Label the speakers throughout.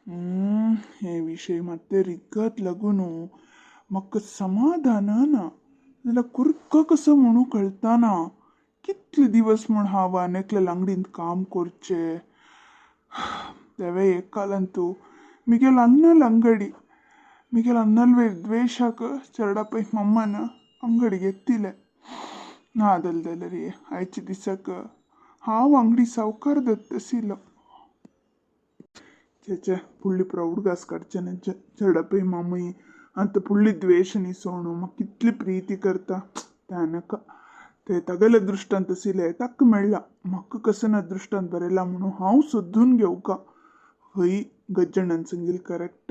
Speaker 1: हे विशय मात्ते रिगत लागू न्हू म्हाका समाधान ना. जाल्यार कुरका कसो म्हणू कळतना. कितले दिवस म्हूण हांव आनी अंगडींत काम करचें. तेवे एक कालांतू मिगेल अन्नल अंगडी मिगेल अन्नल ದ್ವೇಷಕ್ चरಡपै मಮ್ಮನ ಅಂಗಡಿಗೆ ಎತ್ತಿಲೆ. ನಾ ಅದಲ್ದಲ್ಲ ಆಯ್ಚ ದಿಸಕ್ ಹಾವು ಅಂಗಡಿ ಸಾವುಕಾರ ದತ್ತಸಿಲ್ಲ. ಚೇಚೆ ಪುಳ್ಳಿ ಪ್ರೌಡ್ ಗಾಸ್ काडचें चेडपय मामूय आतां पुळ्ळी द्वेश न्ही सोणू म्हाका कितली प्रीती करता तें नाका. ते तागेले अदृश्टांत आशिल्लें ताका मेळ्ळां, म्हाका कसन अदृश्टांत बरयलां म्हणून हांव सोदून घेवका. हय गज्जणान सांगिल्लें करेक्ट.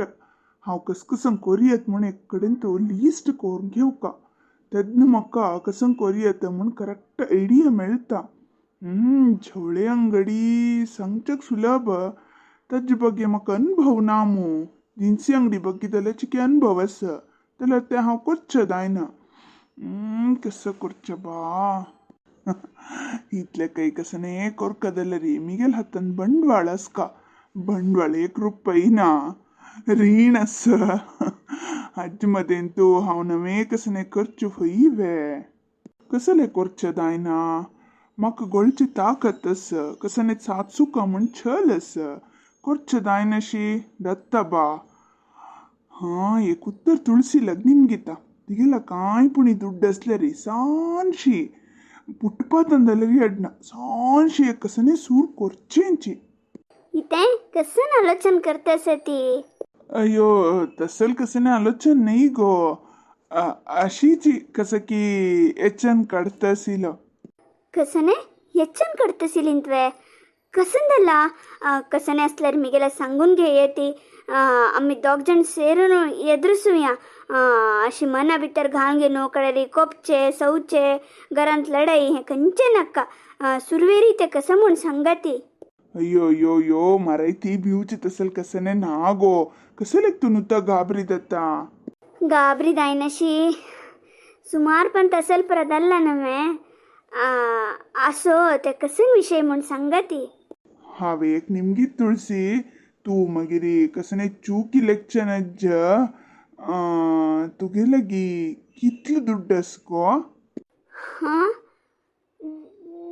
Speaker 1: हांव कसकसन कोरयेत म्हूण एक कडेन तो लिस्ट करून घेवका, तेन्ना म्हाका कसं कोरयेत म्हूण करेक्ट आयडिया मेळटा. झवळे अंगडी सांगच्याक सुलभ, ताजे ಬಗ್ಗೆ म्हाका अनुभव ना मू. जिन्सी अंगडी ಬಗ್ಗೆ जाल्यार चिके अनुभव आसा, जाल्यार तें हांव करचें जायना. कसं करचें बा, इतलें काही कसं न्ही कोरका जाल्यार मिगेल हातान बंडवाळ आसका. बंडवाळ एक रुपय ना, रीण आसा. हाजे मदें तूं हांव नवें कसं करचें खंय वे कसलें करचें जायना. म्हाका गोळची ताकत आसा, कसं साचुका म्हूण छल आसा, करचें जायनाशी दत्ता बा. हां एक उत्तर तुळसी लग्नीम गीता तिगेला कांय पुणी दुड्ड आसल्यार सानशी फुटपाथान जाल्यार अडना सानशी एक कसं सूर करचेंची.
Speaker 2: इतें कसन आलोचन करता ती?
Speaker 1: अय्यो तसल कसं आलोचन नाही गो, अशीची कसं की एचन काडतासिलो.
Speaker 2: कसने ಹೆಚ್ಚನ್ ಕಡ್ತಸಿಲಿಂತ್ವೆ कसंदಲ್ಲ कसने असल्यार मिगेला सांगून घेये ती. आमी दोग जाण सेरून एदरुसुया. अशी मना भितर घालून घेवन कडेरी कोपचे सवचे घरांत लढाई हें खंयचें नाका. सुरवेरी ते कसं म्हूण सांगा ती.
Speaker 1: अय्यो अय्यो अय्यो माराय ती भिवची तसल कसने ना गो, कसले तूं नुता गाबरी जाता.
Speaker 2: गाबरी जायनाशी सुमार पण तसल परदल्ला नव्हे असो ते कसन विशय म्हूण सांगा ती.
Speaker 1: हांवें एक निमगीत तुळसी, तूं मागीर कसने चूक इलेक्शन अज्ज तुगे लागीं कितलो दुड्ड आसा गो?
Speaker 2: हां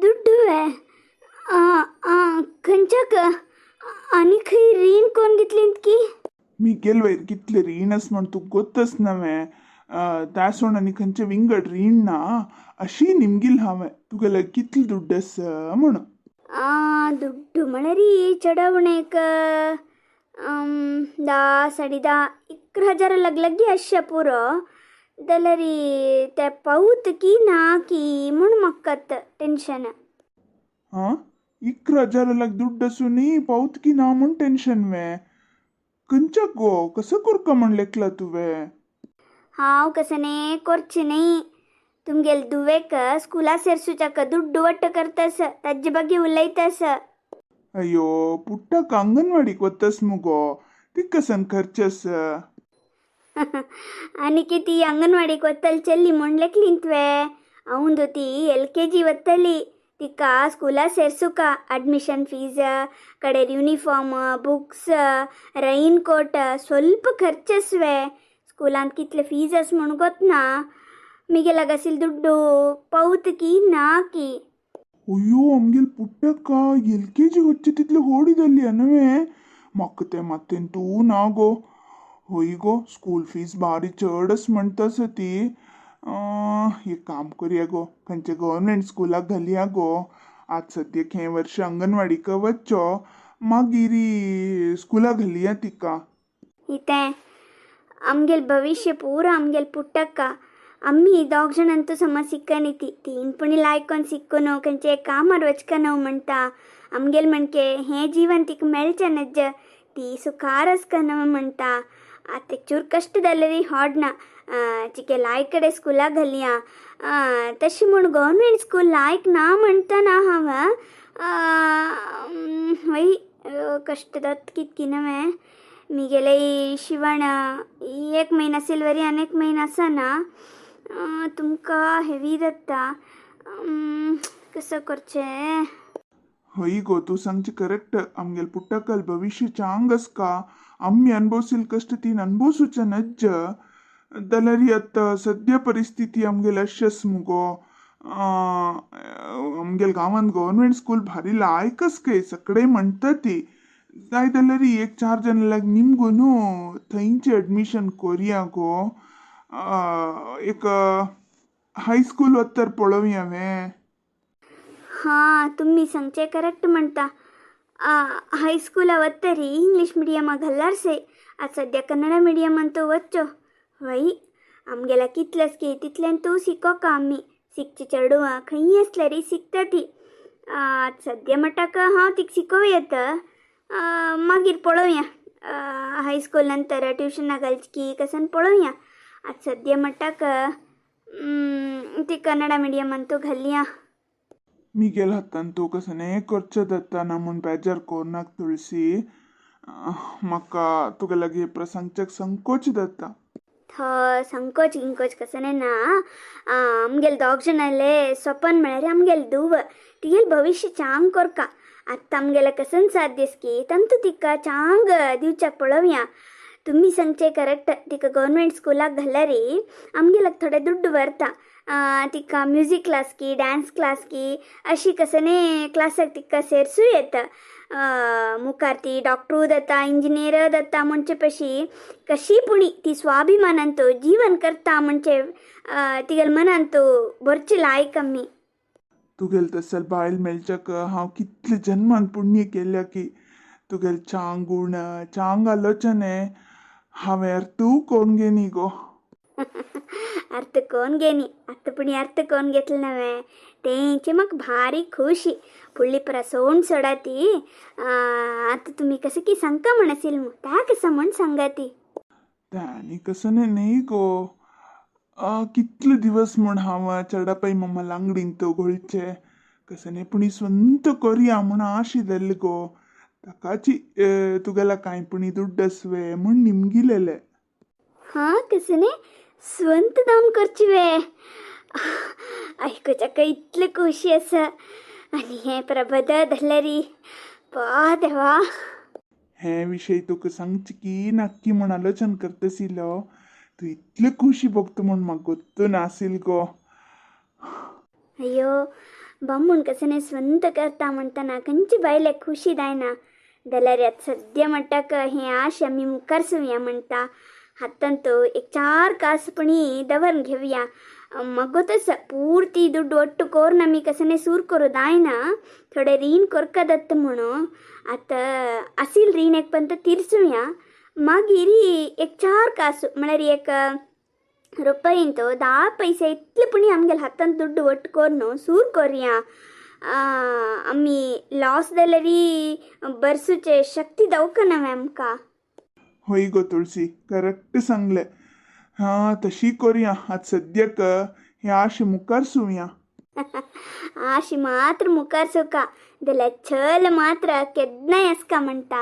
Speaker 2: दुड्डू वे खंयच्याक आनी खंय रीण कोण घेतली की?
Speaker 1: मिगेल वयर कितले रीण आसा म्हण तुका गोत्तच नवें. त्या सोड आनी खंयचे विंगड रीण ना, अशी निमगील हांवें तुगे लागीं कितलो दुड्ड आसा म्हणून.
Speaker 2: दुड्डू म्हळ्यार चड एक 10 10.5 11 हजार लग आसशे पुरो. जाल्यार ते पावत की ना की म्हूण म्हाका टेंशन.
Speaker 1: हां 11 हजार लाग दुड्ड आसूनय पावत की ना म्हूण टेंशन वे? खंयच्याक गो, कसो करका म्हण लेखला तुवें?
Speaker 2: हांव कसने करचें न्ही, तुमगेल दुवेक स्कुला सेरसुच्याक दुड्डू वट्ट करतास, ताजे ಬಗ್ಗೆ उलयतास.
Speaker 1: अय्यो पुट्टाक अंगणवाडीक वतस मुगो, तिका कसन खर्च आसा?
Speaker 2: आनी ती अंगणवाडीक वतली चल्ली म्हूण लेखलीं तुवें? अवंदू ती LKG वतली, तिका स्कुला सेर्सुका अಡ್मिशन फीस कडेर युनिफॉर्म बुक्स रैन कोट ಸ್ವಲ್ಪ ಖರ್ಚಸ್ವೆ. स्कुलांत कितले फीज आस म्हूण गोतना. मिगे लागसील दुड्डू पावत की ना की.
Speaker 1: अय्यो आमगेल पुट्टक्का LKG वच्चे तितले होडी जाल्ली नवें. म्हाका तें मात्तें तूं ना गो. हय गो स्कूल फीज बारी चड आसा म्हणटा आसा ती. एक काम करया गो, खंयच्या गव्हर्मेंट स्कुलाक घालया गो. आतां सद्याक हें वर्ष अंगणवाडीक वच्चो, मागीर स्कुलाक घालया तिका.
Speaker 2: इतें आमगेल भविष्य पूरा आमगेल पुट्टक्का. आमी दोग जाणांतू समज सिक्कनी ती तीन पुणी लायकोन सिक्कोनो खंयचे कामार वचकनो म्हणटा. आमगेल म्हणके हें जीवन तिका मेळचें नज्ज, ती सुखार आसकनो म्हणटा. आतां चूर कश्ट जाल्यार हाडना चिके लायक कडेन स्कुलाक घालया. तशें म्हूण गव्हर्मेंट स्कूल लायक ना म्हणटा ना हांव. वय कश्ट जाता कितकी नवें. मिगेले शिवण एक म्हयनो सिल्वरी आनी एक म्हयनो आसना, तुमकां हेवी जाता. कसो करचें?
Speaker 1: हय गो, तूं सांगचें करेक्ट. आमगेल पुट्टकल भविश्य चांग आसका. आमी अनुभवसील कश्ट तीन अनुभवसूचे नज्ज. जाल्यार आतां सद्या परिस्थिती आमगेल अशी आस मुगो. आमगेल गांवांत गव्हर्मेंट स्कूल भारी लायक आस सगळे म्हणटा ती. जाय जाल्यार एक चार जाणां लाग निमगून थंयचे एडमिशन कोरया गो. एक हायस्कूल वत्तर पळोवया वे.
Speaker 2: हां, तुम्ही सांगचे करेक्ट म्हणता. हायस्कूला वत्तरी इंग्लीश मिडियमा घाल्यार से. आतां सद्या कन्नड मिडियमान तूं वच्चो वय. आमगेला कितलेंच की तितल्यान तूं शिकोका. आमी शिकची चेडवां खंयी आसल्यारी शिकता ती. आतां सद्या म्हणटाक हांव तिका शिकोवं येता. मागीर पळोवया, हायस्कूल नंतर ट्युशनाक घालची की कसन पळोवया. आतां सद्या म्हणटाक ती कन्नड मिडियमान तूं घालया.
Speaker 1: मिगेल हातान तूं कसने करचें जाता ना म्हूण बेजार कोरनाक तुळसी. म्हाका तुगे लागीं प्रसंगच्याक संकोच जाता.
Speaker 2: संकोच गिंकोच कसने ना. आमगेले दोग जाणाले सपन म्हळ्यार आमगेले धुव तिगेले भविश्य चांग कोरका. आतां आमगेले कसन साध्य की तंतू तिका चांग दिवच्याक पळोवया. तुमी सांगचे करेक्ट. तिका गव्हर्मेंट स्कुलाक घाल्यारी आमगेल्याक थोडे दुड्ड व्हरता. तिका म्युजीक क्लास की डान्स क्लास की अशी कसने क्लासाक तिका सेरसूं येता. मुखार ती डॉक्टरू जाता, इंजिनियर जाता म्हणचे पशी कशी पुणी ती स्वाभिमानान तो जीवन करता म्हणचे तिगेले मनान तो भरचे लायक आमी.
Speaker 1: तुगेल तसल बायल मेळच्याक हांव कितले जन्मान पुण्य केल्या की. तुगेल चांग गुण, चांग आलोचने हांवें अर्थ कोण घेनी गो.
Speaker 2: अर्थ कोण घेनी? आतां पुणी अर्थ कोण घेतले नव्हे तेंचे म्हाका भारी खुशी. फुडली परा सोण सोडा ती. आतां तुमी कसं की सांगता म्हण आसील मू त्या कसं म्हण सांगा ती.
Speaker 1: आनी कसं न्ही गो. कितले दिवस म्हूण हांव चेडापाय मम्मा लांगडीन तो घोळचे कसने पुणी स्वंत कोरया म्हूण आशी जाल्ली गो. ताकाची तुगेला कांय पुणी दुड्ड आसवे म्हूण निमगिलेले.
Speaker 2: हां, कसने स्वंत दाम करची वे? आयकुच्याक इतले खुशी आसा. आनी हें प्रबद धरल्यारी पा देवा.
Speaker 1: हे विशय तुका सांगचे की नक्की म्हूण आलोचन करतसिलो. तूं इतले खुशी भोगता म्हूण म्हाका गोत्तू नासील गो.
Speaker 2: अय्यो, बामूण कसने स्वंत करता म्हणटना खंयची बायलेक खुशी जायना? जाल्यार आतां सद्या म्हणटाक हें आश आमी मुखार सुवया म्हणटा. हातांत एक चार कास पुणी दवरून घेवया. मगो तस पूर्ती दुड्ಡು ಒಟ್ಟು ಕೋರ್ನ आमी कसने सूर करू जायना. थोडे रीण कोरका दत्त म्हणून आतां असील रीण एक पंत तिरसुया. मागीर एक चार कासु म्हळ्यार एक रुपयंत 10 पैसे इतले पुणी आमगेले हातांत दुड्ಡು ಒಟ್ಟು कोर्नु सूर कोरया. आमी लॉस जाल्यारी बरसूचे शक्ती दवकना आमकां.
Speaker 1: हय गो तुळसी, करेक्ट सांगले. हां, तशी कोरया. आतां सद्याक हे आशे मुखार सुवया.
Speaker 2: आशी मात्र मुखार सुका जाल्यार छल मात्र केन्नाय आसका म्हणटा.